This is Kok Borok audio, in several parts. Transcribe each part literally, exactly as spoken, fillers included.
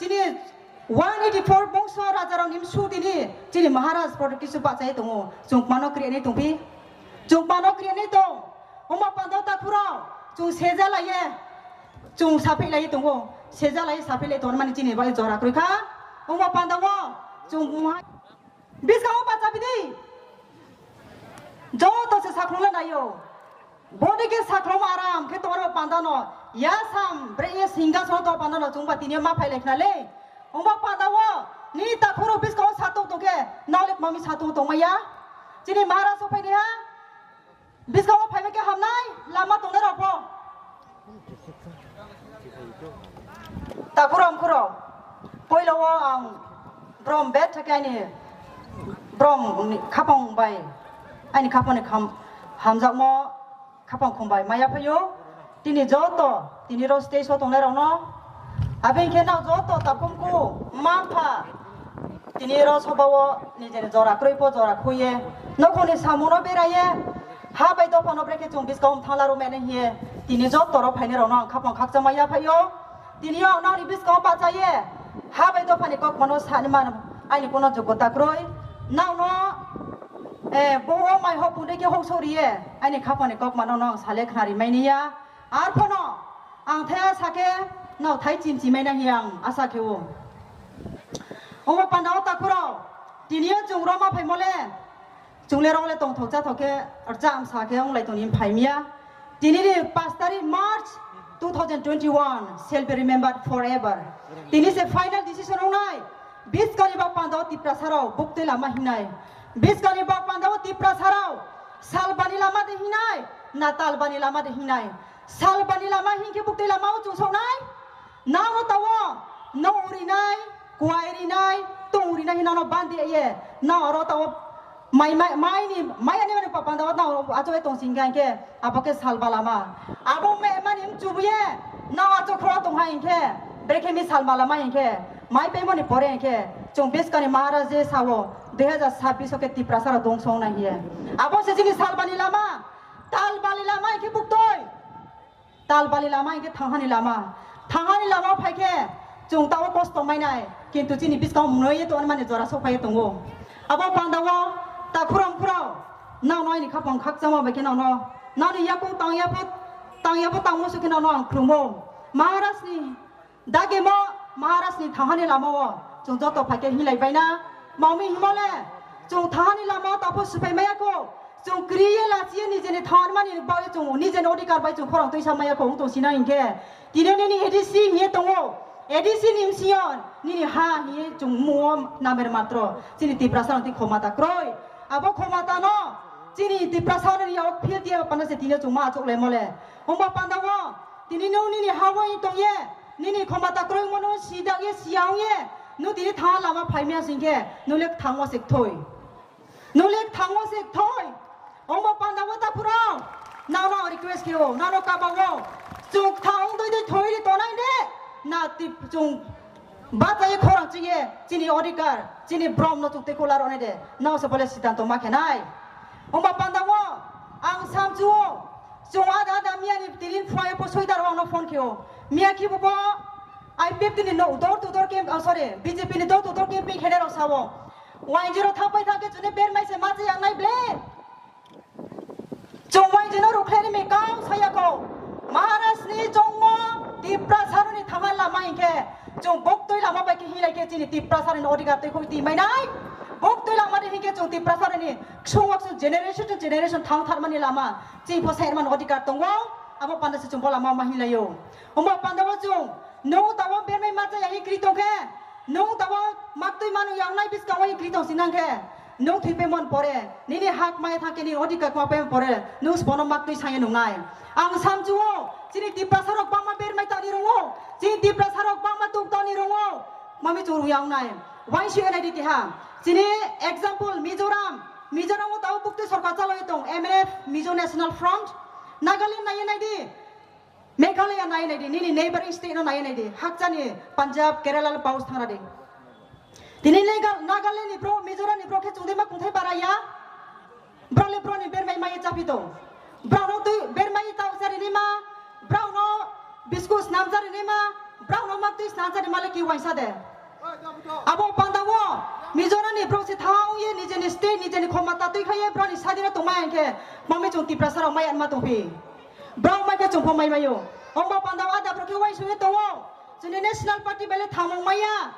Chini one eighty four bongso rajarokni bwswk tini chini Maharaj photo kisu bachai tongo. Chwng mano kri ani tongphi. Chwng mano kri ani tong. Omo panda takhurok chwng seja laiye. Chwng saphi laiye tongo. Seja laiye saphi lai tongmani chini bai jora kwrwi kha. Omo panda o chwng buma Biskango bacha bidi. Joto se sakhwlangna naio. Boni khe sakhwlangma aram khe tongma pandano. Ya sam bre ye singa so to pandano chwngba tini ma phai lekhna le. Ongba pandao ni takhuro biskango satung tongkhe nalik mami satung tongmaya. Chini Maharaj so phaini ha. Biskango phaibai khe hamnai lama tongnai rok bo. Takhurok mkhurok, poila o ang brom bet thake ani brom ni khapang bai, ani khapang ni kham-, hamjakmo khapang khum bai maya phaio. Tini joto, tini ro stage o tongnai rokno, abeng khe nao joto takhumku, mapha, tini ro sobao nijeni jora kwrwi po jora khuye, nokhoni samungo beraye, ha bai dophano brekhe chwng biskango thangla rw mene hiye, tini joto ro phaini rokno ang khapang khakchangma yaphaio. Tini o nokni biskango bachaye, ha bai dophani kok mano sani man, aini kono jogota kwrwi, nokno, eh, bo o mai hok pundai khe hok soriye, aini khapangni kok mano no ang sale khnari mani ya. Arphono ang thaya sakhe no thai chimchi maina hiya ang asa khe o. Omo panda o takhuro tiniyo chwng roma phaimole chwng le rok le tongthok chathok khe rcha amsa khe ong lai tongni phaimiya. Tini ni paanch tarik March two thousand twenty-one shall be remembered forever. Tini se final decision ongnai. Biskani ba panda o Tiprasa rok buktwi lama hingnai. Biskani ba panda o Tiprasa rok salbani lama de hingnai, na talbani lama de hingnai. Salbani lama hinkhe buktwi lama o chwngsoknai. Nang o tawo, no urinai, kuai rinai, tong urinai hinano bandi ye. Na oro tawo mai, mai, mai ni, mai ani mani papang tawo na oro acho e tong singga hinkhe, abo khe salba lama. Abo me mani mchubuye, na acho khoro tong ha hinkhe, brekhe mi salba lama hinkhe, mai pe mani pore hinkhe, chwng biskani Maharaj je sawo, dui hajar sabbish o khe Tiprasa rok dong song na hiye. Abo se chini salbani lama, talbani lama hinkhe buktoi. Talbali lama hinkhe thanghani lama. Thanghani lama phaikhe chwng tabo kosto mainai, kintu chini biskango mwnwi tongmani jora sokphai tongo. Abo pandao takhurok phurok nang noini khapang khakchangma bai khe nang no, nang ni yakung tang yaphu, tang yaphu tang musu khe nang no ang khulumgo. Maharaj ni dagimo, Maharaj ni thanghani lama o chwng joto phaikhe hinlai baina. Mami himole chwng thanghani lama o taphuk swphai maya kho. Chwng kriye lachiye nijeni thanmani bai chwng nijeni odhikar bai chwng khorang twi sa maya kho wng tong sina hinkhe. Tini nini A D C hiye tongo. A D C ni msio nini ha hiye chwng muo namer matro. Chini Tiprasa rok twi khomata kroi. Abo khomata no chini Tiprasa rok ni yok phil tiya pana se tini chwng ma achuk lai mole. Hongba panda o tini no nini ha o tongye. Nini khomata kroi mono sidak ye siya ong ye. No tini tha lama phaimya singkhe no le thango se thoi. Nolek thango se thoi. Omo panda wata phuro. Nano request kiro, nano kaba wo. Chwng thang doi doi thoi ri tonai ne. Na tip chwng batai khorang chiye, chini odhikar, chini brom no chukte kolar one de. Nao se bole siddhanto ma khenai. Omo panda wo. Ang samchu wo. Chwng ada ada miya ni tirin phai po soidar wo no phone kio. Miya ki bo I P F T ni no door to door camp, oh, sorry, B J P ni door to door campaign khenai rok sao. Wainjiro thangpai thangkhe chwngni bermai se ma chaya wngnai ble. Chwng wainjino rukhleni mi kau saya kho. Maharaj ni chongmo Tiprasa rokni thangna lama hinkhe chwng boktwi lama bai khe hinlai khe chini Tiprasa rokni odhikar twi khoi twi mainai. Boktwi lama de hinkhe chwng Tiprasa rokni ksung waksung generation to generation thang tharmani lama chini pho sairman odhikar tongo. Abo panda se chwng bo lama ma hinlaio. Omo panda o chwng Nwng tabok bermai ma chaya hi kri tong khe, nwng tabok maktwi manu yawnai bwskango hi kri tong si nang khe, nwng thwi pe mon pore, nini hak maya thang khe nini odhikar ma pe pore, nwng se bono maktwi sangya nungnai. Ang samchu o, chini Tiprasa rok bangma bermai tani rung o, chini Tiprasa rok bangma tuk tani rung o, mami chung rung yawnai. Wainsi N I D keha, chini example Mizoram, Mizoram o tabok buktwi sorkar chalai tong, M N F, Mizo National Front, Nagaland nai nai di, Meghalaya nai nai di, nini neighboring state no nai nai di, hakchani Punjab, Kerala le paus thangna di. Tini Naga-, Nagaland ni bro, Mizoram ni bro khe chungdima kungthai bara ya, bro le bro ni bermai mai chapi to. Bro no twi bermai tau chari ni ma, bro no biscuit nam chari ni ma, Brao no mak twi snansa de malik ki waisa de. Abo panda wo Mizoram ni brao se thang ye nijeni state nijeni khoma ta twi khaye brao ni sadi no tongma hingke mami chung Tiprasa rao mai anma tongpi. Brao mai ke chung pho mai mayo. Ongba panda wo ada brao ke waisa ye tongo. Chini national party bele thamung maya.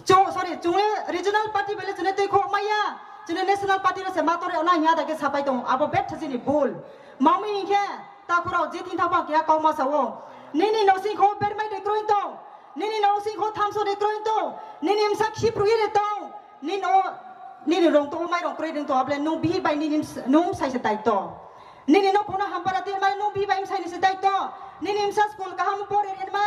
Chung, sorry, chungni regional party bele chini twi khok maya, chini national party no se matore ona hiya dake sapai tong, abo betha chini bul. Mami hingkhe takhurao je thing thangma keha kau masa o. Nini nosing kho bermai de kroi tong, nini nosing kho thamso de kroi tong, nini msa khip rui de tong, nini o, nini rong to mai rong kroi de tong, able nung bihi bai nini ms-, nung sai se tai to. Nini no kono hampara twi mani nung bihi bai msai ni se daito. Nini msa school kaham pori rin ma.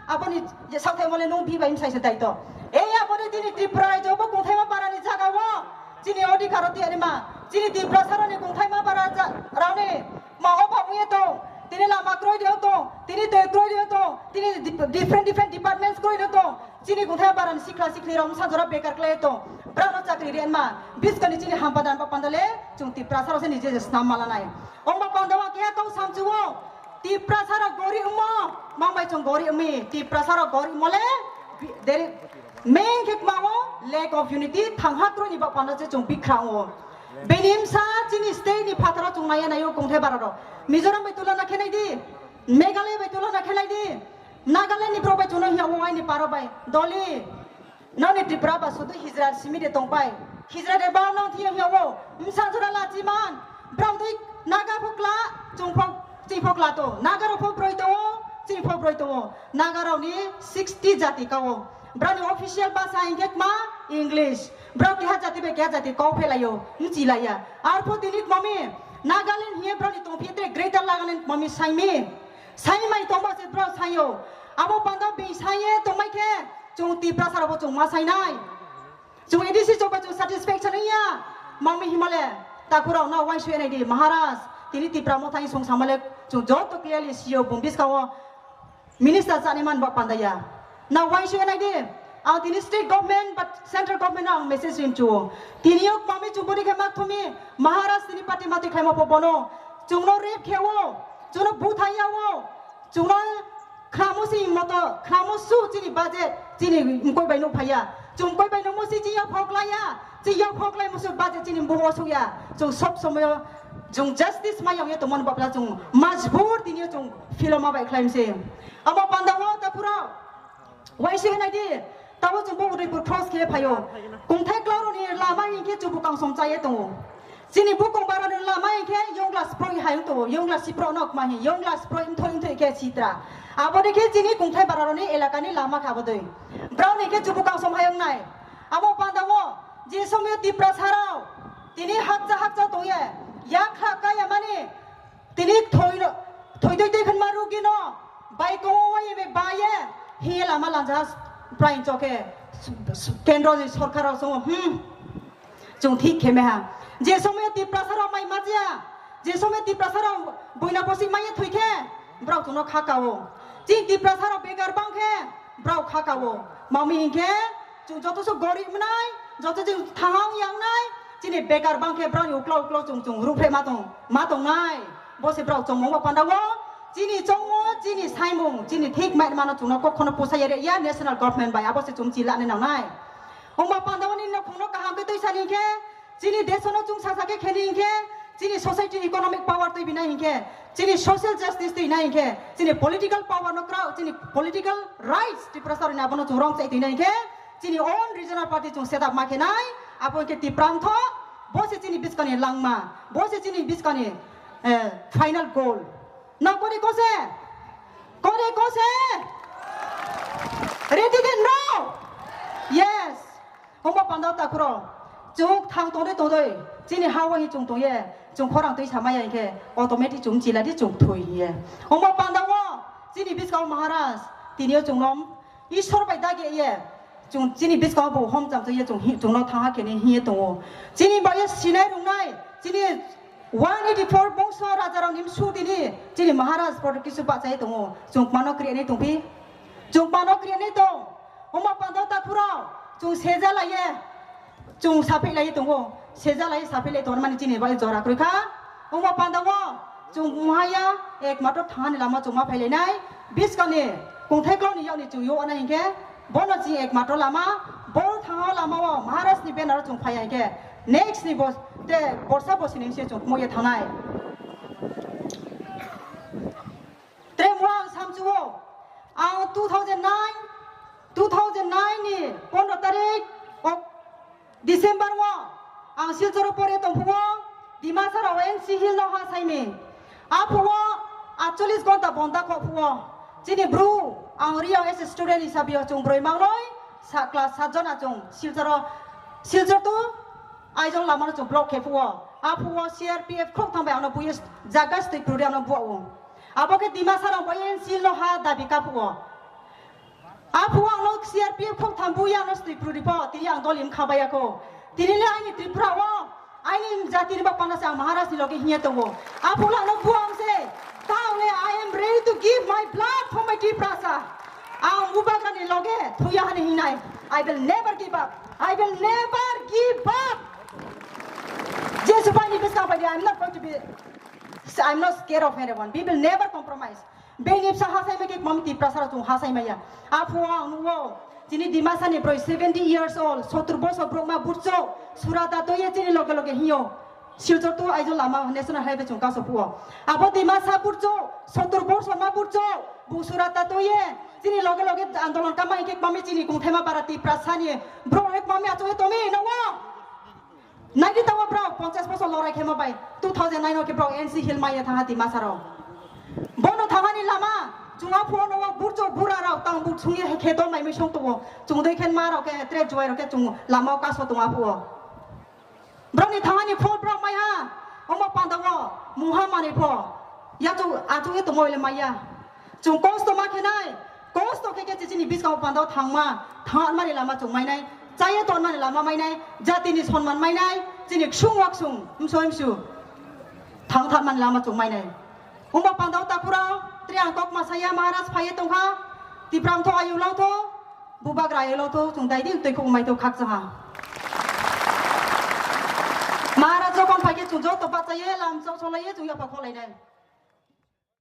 Aboni je sauthe mole nung bihi bai msai se daito. Ei aboni tini Tripura rajyo bo kungthaima para ni jaga o. Chini odhikar o tiyari ma. Chini Tiprasa roni kungthaima para ja-, raoni ma o ba muye tong. Tini lama kroi dio tong. Tini tei kroi dio tong. Tini dip-, different different departments kroi dio tong. Chini kungthai barani sikla sikli rok msa jora bekar khlai tong. Brao no chakri ri anma. Biskani chini hampa dan pa pandale chung Tiprasa rok se nije je snam malanai. Ongba panda wa khe kau samchu o. Tiprasa rok gori omo. Mangbai chung gori omi. Tiprasa rok gori omo le. Deri main khe kma o lack of unity thang ha kroi ni ba panda se chung bikhrang o. Beni msa chini state ni phataro chung naya nayo kungthai bara rok. Mizoram bai tulona khenai di. Meghalaya bai tulona khenai di. Nagaland ni brok bai chwngno hiya o aini paro bai. Doli, noni Tripura ba sudu hijra simi de tongpai. Hijra de ba nang thiya hiya o. Msa jora lachi man. Brok dui Naga phokla, chungphok, chingphok lato. Naga rok phok broi tongo, chingphok broi tongo. Naga rok ni sixty jati kao. Brani official basa hingke kma English. Brok keha jati bai keha jati kau phelaio, mchilaiya. Arpho tini kmami Nagaland hiye brani tongphi tre Greater Nagaland kmami saimi. Sai mai tongma se bro saio. Abo panda bini saiye tongmai khe chung Tiprasa rokbo chung ma sainai. Chung A D C chokba chung satisfaction wngya. Mangmi himale takurok no wainsu N I D Maharaj. Tini Tipra Motha ni song samale chung joto clearly sio bum biskao minister chani man ba pandaya. Na wainsu N I D. Ang tini state government but central government no ang message rim chuo. Tini yok mami chung boni khe mak thumi Maharaj tini party mati khaimo po bono. Chungno rape khewo. Chungno buthaya wo. Chungno khnamo si moto, khnamo su chini budget, chini mkoi bai nuk phaya. Chung mkoi bai nuk musi chi yok phok laya, chi yok phok lai musu budget chini mbuho sukya. Chung sob somoyo chung justice ma yong ye tongmani bapla chung majbur tini chung filoma bai khlaim se. Amo panda wo ta pura waisi hanai di, tabo chung bo Udaipur cross khe phayo. Kungthai klaro ni lama hinkhe chubu kangsom chaye tongo. Chini bukung barani lama hinkhe yongla sproi hai wng tongo, yongla siprok nok ma hin, yongla sproi mthoi mthoi khe sitra. Abo de khe chini kungthai bararoni elakani lama kha bodoi. Brao ni khe chubu kangsom hai wngnai. Abo panda wo je somyo Tiprasa rao tini hakcha hakcha tongye, yak kha kaya mani tini thoi no, thoi doi doi khan ma rugi no, bai ko wo ye be ba ye, hi lama lanja prai choke, kendro ni sorkar rao songo, hmm. Chung thik khe meha. Je somoy Tiprasa rok mai majya, je somoy Tiprasa rok buina bosi maya thoi khe, brok chungno kha kao. Chini Tiprasa rok bekar bang khe, brok kha kao. Mami hinkhe, chung joto so gorib mwnai, joto chung thangao yangnai, chini bekar bang khe brok ni uklo uklo chung chung ruphre ma tong, ma tongnai. Bo se brok chongmung bo panda o, chini chongmo, chini saimung, chini thik mai mano chungno kok khono posa yare ya national government bai abo se chung chi lani nangnai. Ongba panda o nini nokhungno kaham khe twi sani hinkhe, chini desono chwng sasa khe kheni hinkhe, chini society economic power twi binai hinkhe, chini social justice twi nai hinkhe, chini political power no krao, chini political rights Tiprasa rwna abono chwng rong chai twi nai hinkhe, chini own regional party chwng set up ma khe nai, abo hinkhe Tipra mtho, bo se chini biskani langma, bo se chini biskani, eh, final goal. No kori kose? Kori kose? Ready then no? Yes. Omo panda takuro. Chwng thang tongdoi tongdoi. Chini ha wahi chwng tongye. Chwng khorang twi samaya hinkhe automatic chwng chila di chwng thwi hiye. Omo panda wo. Chini biskang Maharaj. Tini o chwng nom. Ishwar bai dagi ye, chwng chini bwskango bo hom cham chwng ye chwng hi-, chwngno thangha khe ni hiye tongo. Chini bai ye sinai rwngnai, chini one eighty four bongso raja rok ni msu tini, chini Maharaj por kisu bachai tongo. Chwng mano kriya ni tongphi? Chwng mano kriya ni tong. Oma pando ta phuro, chwng seja laiye. Chwng saphilai tongo, sejalai saphilai tongmani chini bai jora kwrwi kha. Omo pandao chwng muhaya ekmatro thangani lama chwng ma phailainai. Bwskangni Kungthai klau ni yoni chung yo ana hinkhe, bono chini ekmatro lama, bol thangao lama o Maharaj ni banner o chung phai hinkhe, next ni bos-, te borsa bosi ni se chung kmo ye thanai. Tre mo ang samchu o, ang two thousand nine, two thousand nine ni pondro tarik ok-, December o ang Silchar o pore tongphuo, Dimasa rao N C Hill no ha saimi. Aphuo atchollis gonta bonda khophuo. Chini bru ang Riao as a student hisabe o chung broi mangnoi, sa class sat jona chung Silchar o, Silchar to Aizawl lama no chung block khephuo. Aphuo C R P F khok thangbai ano buye jaga stui pruri ano buo. Abo khe Dimasa rao bai N C Hill no ha dabi kaphuo. Aphuo ang no C R P F khok tham buya no stui pruri po, tini ang dol im khabaya ko. Tini le aini Tripura o, aini jati ni bapana se ang Maharaj ni loge hinya tongo. Aphuo ang no buang se, ta ang le I am ready to give my blood for my Tiprasa. Ang bubagra ni loge thuya hani hinai. I will never give up. I will never give up. Jesu bai ni bwskang bai, I am not going to be, I am not scared of anyone. We will never compromise. Bini bwsa hasai mai khe mami Tiprasa rok chung hasai maya. Aphuo ang nuo. Chini Dimasa ni broi seventy years old, sottur bosor brok ma burcho, surata toye chini loge loge hiyo. Silchar to Aizawl lama National Highway chung kaso phuo. Abo Dimasa burcho, sottur bosor ma burcho, bu surata toye chini loge loge andolon kamai khe mami chini kungthai ma bara Tiprasa ni brok ek mami achoe tomi no. Naidi tabo bro, ponchas bosor lorai khema bai, two thousand nine o khe bro N C Hill maya thangha Dimasa rok. Bono thangani lama, chunga phuno o burcho bura rok tang buk sungye khe dol mai misong tongo. Chung dei khen ma rok khe, tre juai rok khe chung lama o kaso tonga phuo. Bro ni thangani phol bro maiha, omo panda o, muha mani pho. Ya chu, achu ye tomo ile maya. Chung kosto ma khenai, kosto khe khe chini bwskango pandao thangma, thangmani lama chung mainai, chaya tonmani lama mainai, jatini sonman mainai, chini ksung waksung, mso msu. Thang thangmani lama chung mainai. Umba pandao takurao, tri ang kok masaya Maharaj phaiye tongkha, Tipram tho ayu lao tho, bubagra ayu lao tho, chung daidi twi khuk mai tho khakchaha. Maharaj jokon phaikhe chung joto bachaye, lam chok solaye, chung yapha kholainai.